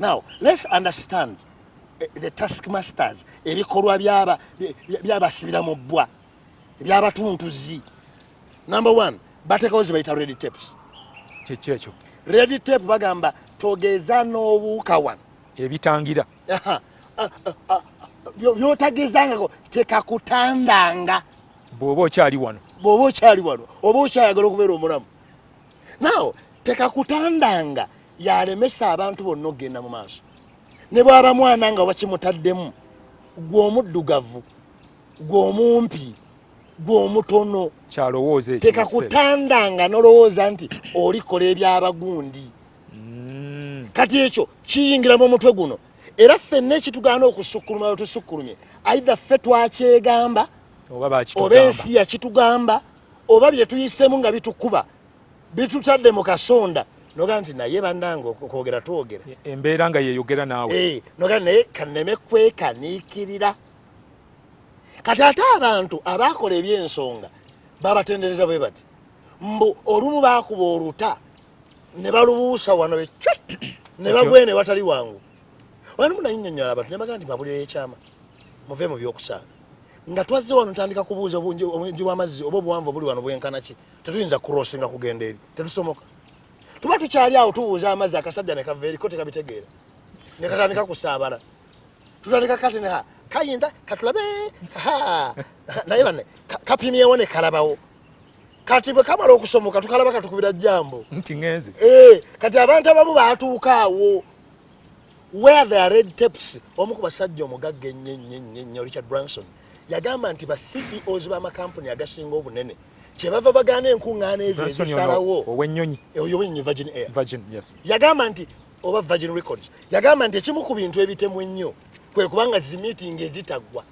Now let's understand the task masters, ebikolwa byabasibira mu bbwa, ebyabatuntuzi. Number one, bateekawo ze bayita red tapes. Kyeki ekyo? Red tape bagamba togeza n'obuuka wano. Ebitangira. Aha. Ah, ah, ah, byotagezangako tekakutandanga. Bw'oba okyali wano. Bw'oba okyali wano, oba okyayagala okubeera omulamu. Now tekakutandanga yalemesa abantu bonna okugenda mu maaso. Ne bwaba mwana nga wakimutaddemu, gwe omuddugavu, gwe omumpi, gwe omutono. Kyalowooza ekyo mu kiseera. Tekakutandanga nolowooza nti olikola ebyabagundi. Kati ekyo kiyingira mu mutwe guno, era ffenna ekitugaana okusukkuluma we tusukkulumye, either ffe twakyegamba oba oba bakitugamba, ensi yakitugamba, oba bye tuyisemu nga bitukuba bitutadde mu kasonda, nogaa nti naye bannange okwogera twogera. Embeera nga yeyogera naawe. Eh, nogaa naye kaneme kwekaniikirira. Kati ate abantu abakola ebyensonga babatendereza bwe bati, mbu olumu bakuba oluta ne balubuusa wano becwe ne bagwene watali wangu. Wano munayinyonyola abantu ne bagamba nti babulira ekyama, muve mu byokusaaga. Nga twazze wano ntandika kubuuza obungi bw'amazzi oba obuwanvu obuli wano bwenkana ki, tetuyinza kucrossinga kugenda eri, tetusomoka. Tuba tukyali awo tubuuza amazzi, akasajja ne kava eriko tekabitegeera ne katandika kusaabala. Tutandika kati ne kayinza katulabe ha, naye banne kapimyewo ne kalabawo. Kati bwe kamala okusomoka tukalaba katukubira jambo. Nti ŋŋenze. Eh, kati abantu abamu baatuuka awo where there are red tapes. Omu ku basajja omugagga ennyo ennyo ennyo ennyo, Richard Branson, yagamba nti ba CEOs b'amakampuni agasinga obunene kyebava bagaana enkuŋŋaana ezo Branson ono ezisalawo. Ow'ennyonyi? Oyo ow'ennyonyi, Virgin Air. Virgin, yes. Yagamba nti, oba Virgin Records, yagamba nti ekimu ku bintu ebitemu ennyo kwe kubanga zi meeting ezitaggwa.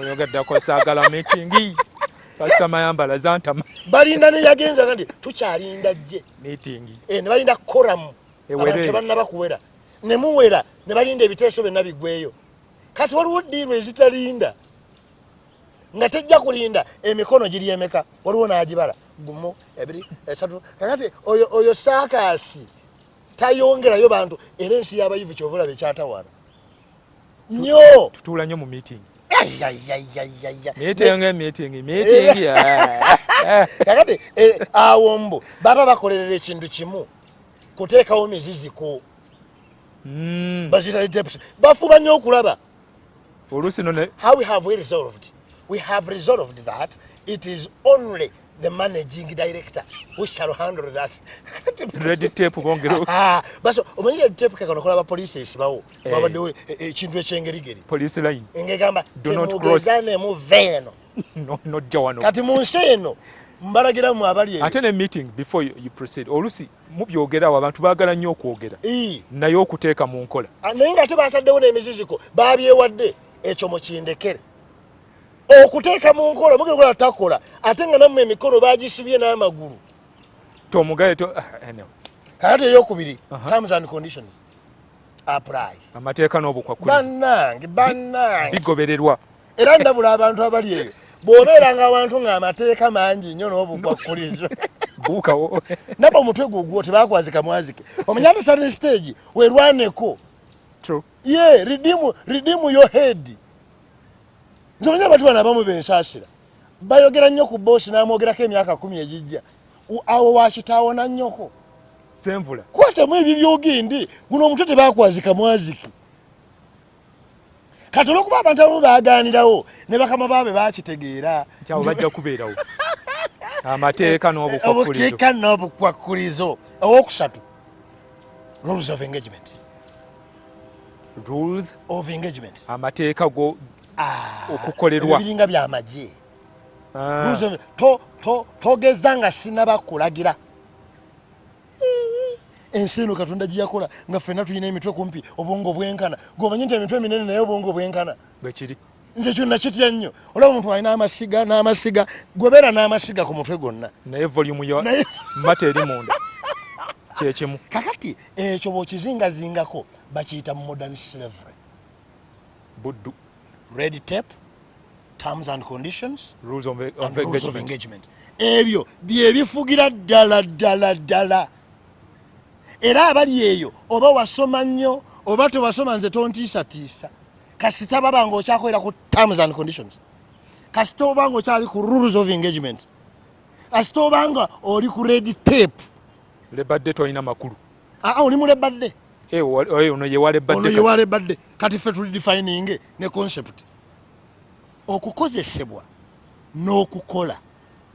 Oyogeddeko, saagala meeting. Pasita Mayambala zantama. Balinda ne yagenza nti tukyalinda jje. Meeting. Eh, ne balinda quorum. Ewere. Abantu tebannaba kuwera, ne muwera, ne balinda ebiteeso byonna biggweeyo. Kati waliwo deal ezitalinda, nga tejja kulinda emikono giri emeka, waliwo n'agibala gumu, ebiri, esatu. Kakati oyo saakaasi tayongerayo bantu, era ensi y'abayivu kyova olaba ekyatawaana nnyo. Tutuula nnyo mu meeting. Ayayayayaya. Meeting, meeting, meeting, ah. Kakati awo mbu baba bakolerera ekintu kimu, kuteekawo miziziko. Bazita tapes. Bafuba nnyo okulaba. Oluusi no ne How have we resolved? We have resolved that it is only the managing director who shall handle that. Red tape bongera. Ah, baso omanyi red tape kakano kolaba police esibawo. Eh. Wabaddewo ekintu ekyengerigeri. Police line. Ngegamba Do not cross. temugeza muve eno. No, nojja wano. Kati mu nsi eno mbalagira mu abali eyo. Ate ne meeting, before you proceed, oluusi mubyogerawo, abantu baagala nnyo okwogera naye okuteeka mu nkola. Ah, naye nga ate bataddewo n'emiziziko, babyewadde ekyo mukindekere okuteeka mu nkola. Mugenda takola ate nga nammwe emikono bagisibye n'amagulu. Tomugaye to, ah, anyway. Kakati eyokubiri, terms and conditions apply. Amateeka n'obukwakkulizo. Bannange, bannange. Bigobererwa. Era ndabula abantu abali eyo, bw'obeeranga awantu ng'amateeka mangi nnyo n'obukwakkulizo, buukawo. Naba omutwe gugwo tebakwazika mwazike, omanye ate certain stage werwaneko. True. Ye redeem your head. Nze omanyi abantu bano abamu bensaasira bayogera nnyo ku boosi n'amwogerako emyaka 10 egijja. Awo wakitaawona nnyoko. Senvula. Kwatamu ebyo byogende, guno omutwe tebakwazika mwazike. Kati olwokuba abantu abamu baagaanirawo ne bakama baabwe bakitegeera. Nti abo bajja kubeerawo amateeka n'obukwakkulizo. Obuteeka n'obukwakkulizo. Owokusatu, rules of engagement. Rules of engagement. Amateeka go Ah, okukolerwa. Ebyo biringa byamagye. Ah. Rules of togeza nga sinaba kulagira. Ensi eno Katonda gye yakola nga ffenna tulina emitwe kumpi obwongo bwenkana. Gweomanyi nti emitwe minene naye obwongo bwenkana. Bwekiri. Nze kyo nakitya nnyo, olaba omuntu alina amasiga n'amasiga, gwebeera n'amasiga ku mutwe gwonna. Naye volume yo Naye mata eri munda kyekimu. Kakati ekyo bw'okizingazingako bakiyita modern slavery. Buddu. Red tape, terms and conditions, rules of and rules of engagement. Engagement. Ebyo byebifugira ddala ddala ddala. Era abali eyo, oba wasoma nnyo oba tewasoma, nze tontiisatiisa. Kasita baba nga okyakolera ku terms and conditions, kasita oba nga okyali ku rules of engagement, kasita oba nga oli ku red tape. Lebadde tolina makulu. Aa, oli mu lebadde. Eh, ono ye walebadde. Ono ye walebadde. Kati ffe tuli defining ne concept. Okukozesebwa n'okukola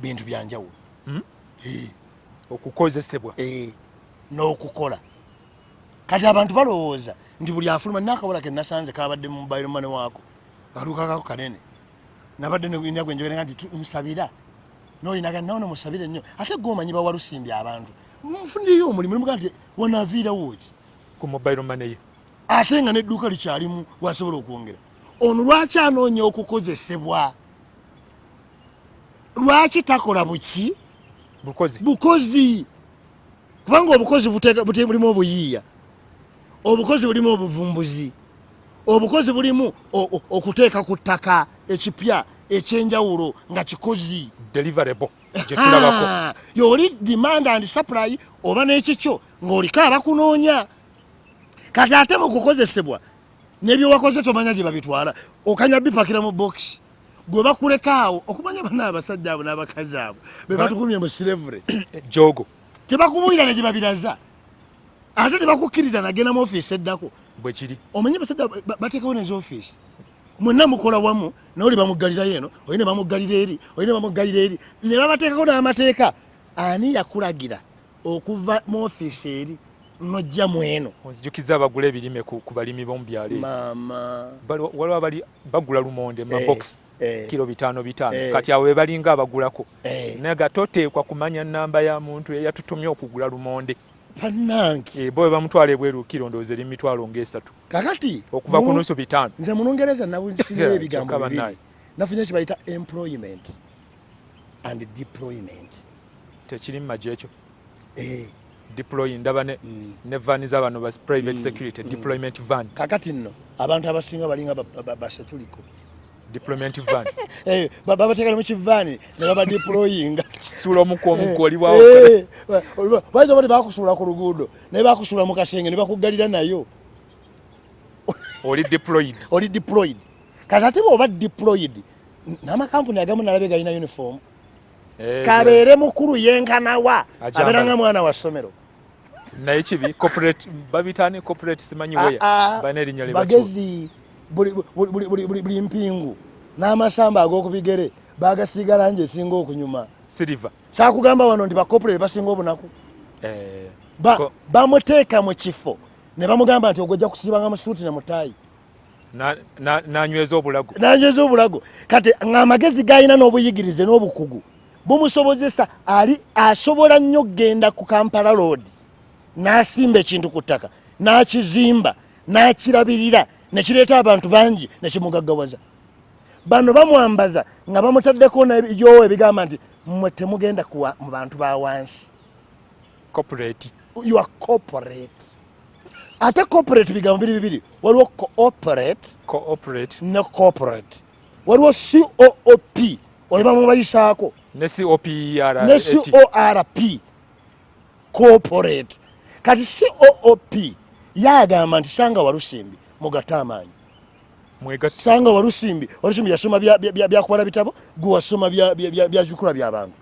bintu byanjawulo. Eh. Okukozesebwa. Eh, n'okukola. Kati abantu balowooza nti buli afuluma nakawala ke nasanze kabadde mu mobile money waako, kaduuka kako kanene, nabadde nina gwe njogera nti nsabira nolinaga nono musabire nnyo, ate gwe omanyi bawalusimbye abantu nfunireyo omulimu, nemugaa nti wanaaviirawo ki ku mobile money ye? Ate nga n'edduuka likyalimu wasobola okwongera. Ono lwaki anoonya okukozesebwa? Lwaki takola buki? Bukozi. Bukozi, kubanga obukozi bulimu obuyiiya, obukozi bulimu obuvumbuzi, obukozi bulimu okuteeka ku ttaka ekipya ekyenjawulo nga kikozi. Deliverable gyetulabako. Yoli demand and supply, oba n'ekikyo ng'oliko abakunoonya. Kati ate mu kukozesebwa, nebyewakoze tomanya gye babitwala, okanya bipakira mu box, gwe bakuleka awo. Okumanya bana abasajja abo n'abakazi abo be batukumye mu slavery. Jogo. Tebakubuulira ne gye babiraza, ate tebakukkiriza nagenda mu ofiisi eddako. Bwe kiri. Omanyi abasajja bateekawo nezi ofiisi, mwenna mukola wamu, naye oli bamuggalirayo eno, oli ne bamuggalira eri, oli ne bamuggalira eri, ne babateekako n'amateeka. Ani yakulagira okuva mu ofiisi eri nojja mu eno? Onzijukiza abagula ebirime ku balimi b'omu byalo ebyo. Maama. Waliwo abali bagula lumonde mu mabox, kilo 5 5. Eh. Kati awo bebalinga abagulako. Eh. Naye ga toteekwa kumanya namba ya muntu eyatutumye okugula lumonde. Bannange. Eh, bo bwe bamutwala ebweru, kiro ndowooza eri 30,000. Kakati okuva ku nusu 500. Nze mu Lungereza nafunyeyo ebigambo Kyokka bibiri. bannaye. Nafunye kibayita employment and deployment. Tekiri mu magye ekyo? Eh. Deploy, ndaba ne, ne van z'abano ba private security, deployment van. Kakati nno abantu abasinga balinga basetuliko. Deployment van. Eh, babateeka ne mu kivaani ne babadeployinga. Kisuula omukka, omukka oli wawo. Eh, bayinza oba tebakusuula ku luguudo, naye bakusuula mu kasenge ne bakuggalira nayo. Oli deployed. Oli deployed. Kati ate bw'oba deployed, n'amakampuni agamu nalabye galina uniform. Eh, kabeere mukulu yenkanawa, Ajambala. abeera nga mwana wa ssomero. Naye kibi corporate babitane corporate simanyi weya. Ah, ah, Balina erinnya lye bakiwa. Bagezi. Buli mpingu n'amasamba ag'okubigere bagasiiga langi esinga okunyuma. Silver. Saakugamba wano nti bacorporate basinga obunaku. Eh, Bamuteeka mu kifo ne bamugamba nti ogwo ojja kusiibanga mu suuti ne mutaayi. Nanyweza obulago. Nanyweza obulago. Kati ng'amagezi galina n'obuyigirize n'obukugu bumusobozesa, ali asobola nnyo okugenda ku Kampala Road n'asimba ekintu ku ttaka, n'akizimba, n'akirabirira, nekireeta abantu bangi, nekimugaggawaza. Bano bamwambaza nga bamutaddeko nebyowo ebigamba nti mmwe temugenda kuwa mu bantu ba wansi. Corporate. You are corporate. Ate corporate bigambo biri bibiri, waliwo cooperate. Cooperate. Ne corporate. Waliwo coop, oyo bamubayisaako. Ne COPR. Ne CORP, corporate. Kati coop yagamba nti sanga Walusimbi mugatte amaanyi. Mwegatte. Sanga Walusimbi, Walusimbi yasoma byakubala bitabo, gwe wasoma byakikula by'abantu.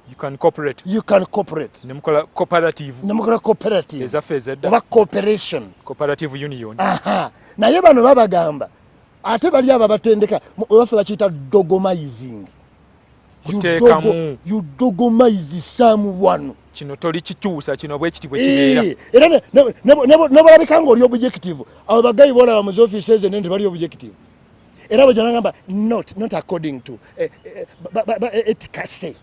You can cooperate. You can cooperate. Nemukola cooperative. Nemukola cooperative. Ezaffe ezedda. Oba cooperation. Cooperative union. Aha. Naye bano babagamba ate bali ababatendeka waffe bakiyita dogmaizing. Kuteekamu. You dogmaize someone. Kino toli kituusa, kino bwe kiti bwe kibeera. Eh, era ne bolabika ng'oli objective. Abo bagayi bolaba mu office ezo nene tebali objective. Era bwe nagamba not according to etiquette.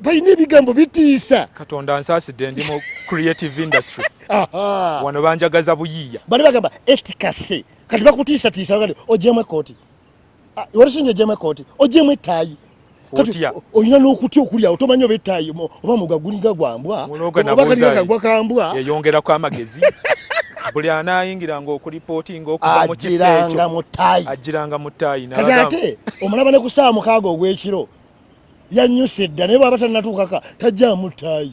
Balina ebigambo bitiisa. Katonda nsaasidde, ndi mu creative industry. Aha. Wano banjagaza buyiiya. Bali bagamba etiquette. Kati bakutiisatiisa bagamba ogyemu ekkooti. Ah, walisinga ogyemu ekkooti, ogyemu ettaayi. Kati Otya. Olina n'okutya okuli awo, tomanyi oba ettaayi oba muga gulinga gwa mbwa, Olwoga oba nabuuza kalinga kagwa ka mbwa. Yeyongerako amagezi. Buli anaayingiranga okulipootinga okuva mu kifo Agiranga ekyo. mu ttaayi. Agiranga mu ttaayi. Kati ate omulaba ne ku ssaawa 6 ogw'ekiro yanyuse dda, naye bw'aba tannatuukaka tajjaamu ttaayi.